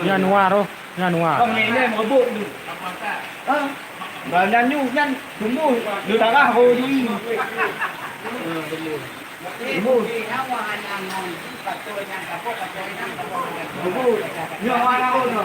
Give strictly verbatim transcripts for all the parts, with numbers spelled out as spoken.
Nyan Nuwa roh, nyan Nuwa. Bang, nyan, nyan meureubuet tu. Ha? Bang, nyan nyu, nyan tumbuh di darah roh jih. Ha, tumbuh. Tumbuh. Tumbuh. Nyoe anak roh nyoe.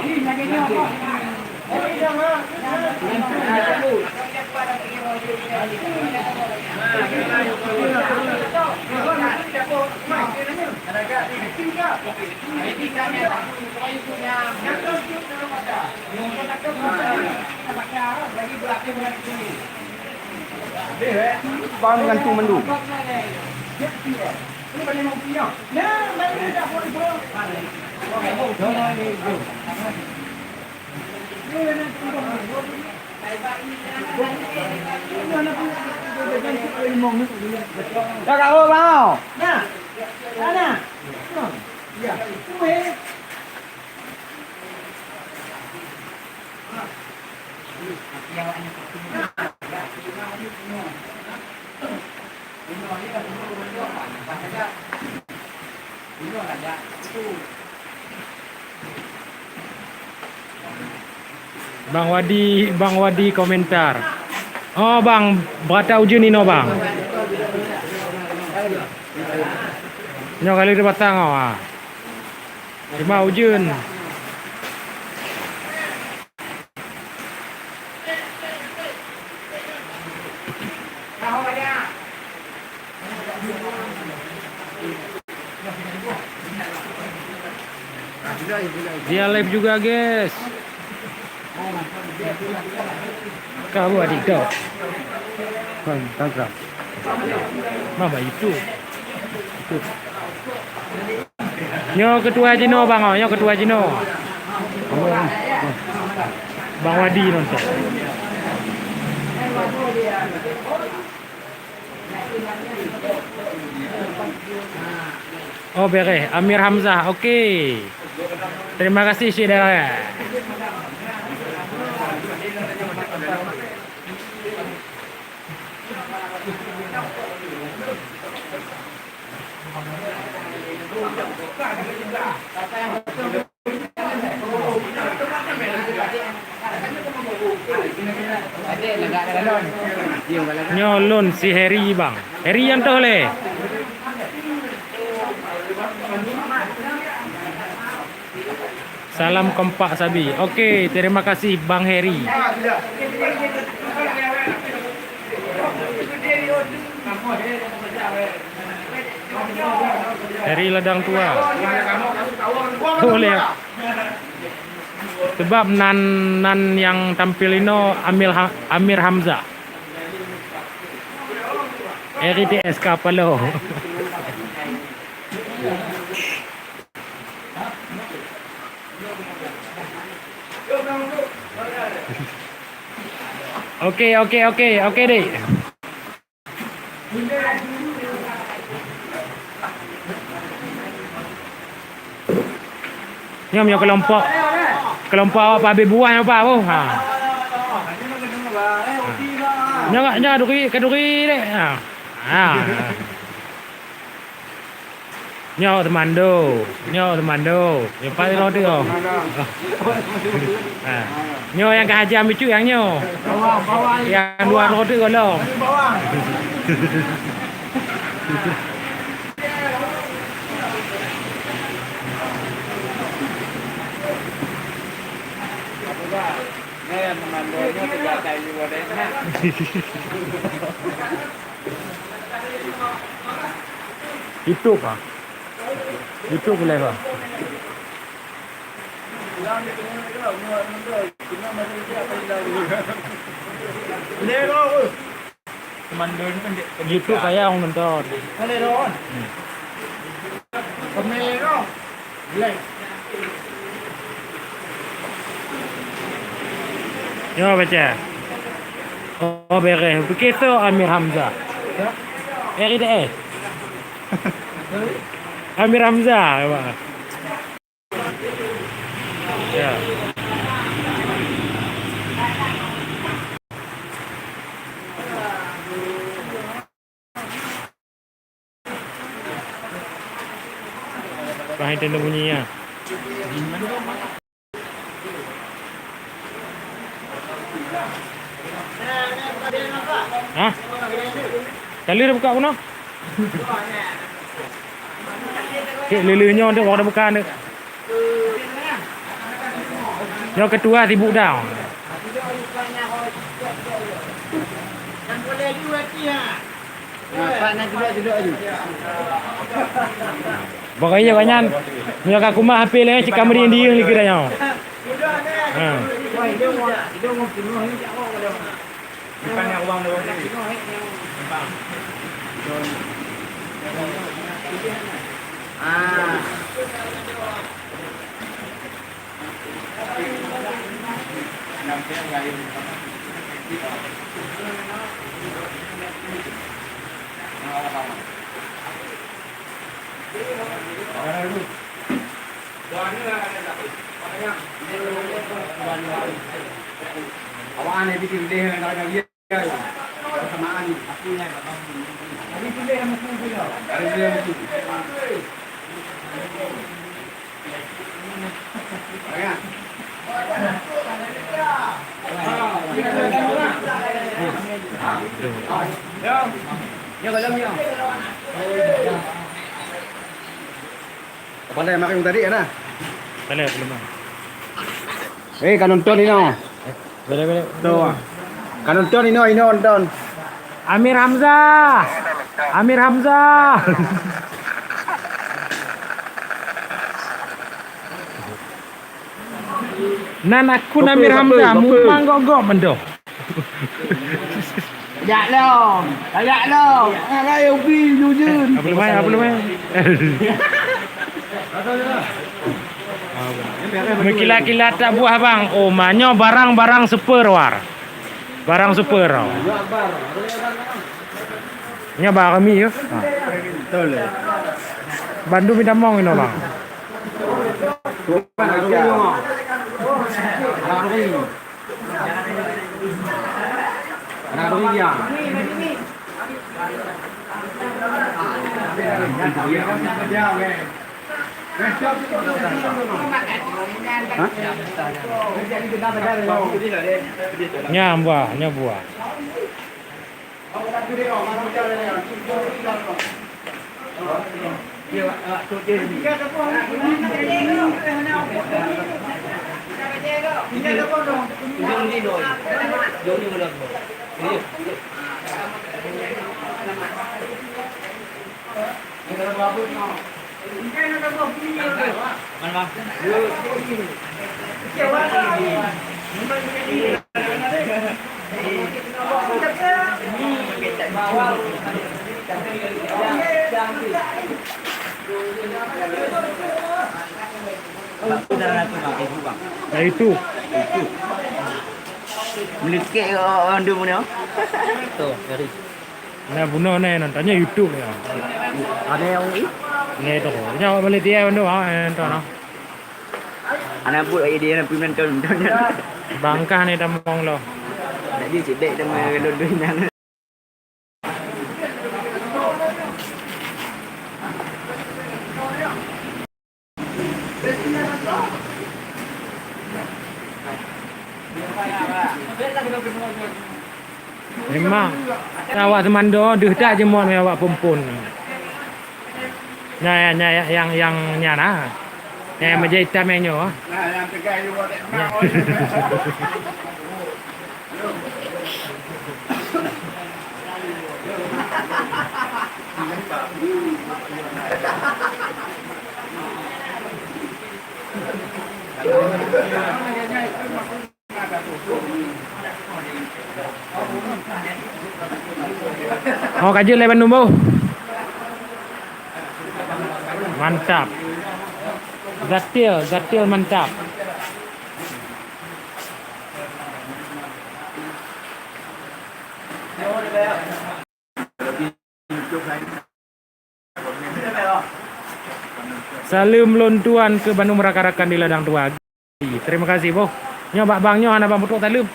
Ban ngon tu mandum. Dah kahô mau. Nah, nah, nah. Ya. Bang Wadi, Bang Wadi komentar. Oh, Bang, bak ata ujeuen inoe, Bang. Nyoe kali di batang, oh, ha. Cuma ujeuen. Dia live juga, guys. Kamu adik dok. Kan, kan, kan. Mama itu. Itu. Nyoe ketua jinoe, Bang, oh. Nyoe ketua jinoe. Bang Wadi nonton. Oh, bereh. Amir Hamzah. Oke. Terima kasih, syedara. Nyoe lôn si Heri, Bang. Heri nyang toh lé. Salam kompak sabi. Oke, terima kasih Bang Heri. Heri Ladang Tua. Boleh. Sebab nan, nan nyang tampil inoe Amir Ha-, Amir Hamzah. R I T S Kapalo. Oke, oke, oke, oke, deh. Nyoe, nyoe kelompok, kelompok awak pabé buah nyoe, Pak, oh. Ha. Nyoe, nyoe duri, keduri deh. Ha. Ha. Nyoe teumando, nyoe teumando. Nyoe paléng rot teuh. Ha. Nyoe nyang ka hajam bacut nyang nyoe. Nyang dua rot teuh gohlom. YouTube ah. YouTube live ah. YouTube payah ureueng nonton. Nyoe baca. Oh, bereh. Begitu Amir Hamzah. R I T S. Amir Hamzah, Pak. Ya. Bah, itu bunyi ya. Hah? Kali dah buka kuno? Cek lele nyoe tu, orang dah buka tu. Nyoe ketua sibuk dah. Pokoknya banyak, nyoe ka kumah H P lé, cit ka meudieng-dieng lé keu tanyoe. Ha. Pandai makan tadi kan ah? Pandai belum. Eh, ka nonton inoe. Boleh, boleh. Tu. Ka nonton inoe, inoe nonton. Amir Hamzah. Amir Hamzah. Nan akun Amir Hamzah, mumang gok-gok meudoh. Tajak lom, tajak lom. Hai, Ubi, jujur. Apa lemai, apa lemai? Meukilat-kilat tak buah, bang. Oh, ma nyoe barang-barang super, war. Barang super. Nyoe barang mi, yo. Ha. Betul. Bandum minta mong inoe, bang. Nyan buah, nyan buah. Nah, itu. Meuleukék, oh, oh, ndu meunoe. Tu, dari. Nah, bunoe nè, nontonnya YouTube ya. Ada yang ini? Nè, itu. Ini awak boleh dia, ndu, ah, nonton, ah. Anak buat lagi dia, nak pergi nonton, nonton. Bangkah ni, tamong lo. Jadi, cedek teman, kalau duit nang. Memang. Awak teumando deuh that jimeuet awak phon-phon. Nyan, nyan, nyang, nyang nyan na. Nyang, nyang meujai itam nyang nyoe. Nah, nyang teuga iwoe dek. Nyan. Oh, ka jeuet lé bandum boh. Mantap. Gatil, gatil mantap. Saleuem lôn tuan keu bandum rakan-rakan di ladang tuha. Terima kasih boh. Nyoe bak bang nyoe hana bang peutrok saleuem.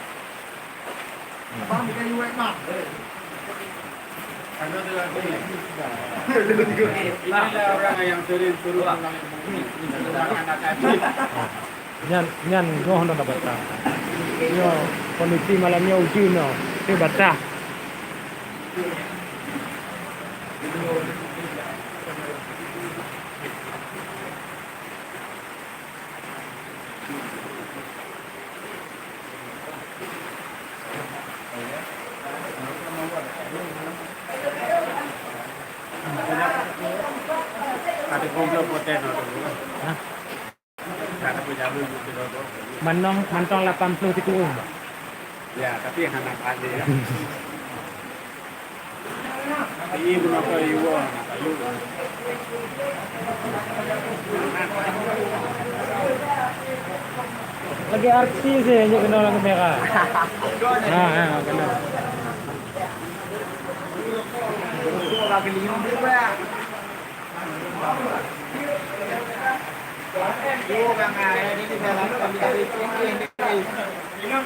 Nyan, nyan goh na batang. Nyoe kondisi malam nyoe ujeuen nyoe, teuh batah. Hah? Mantong, mantong lapan ploh sikureueng, Bang. Ya, tapi hana kali ya. Ini menonton iwa. Lagi artis ya, nyoe kena lam kamera. Ha, ha, kena.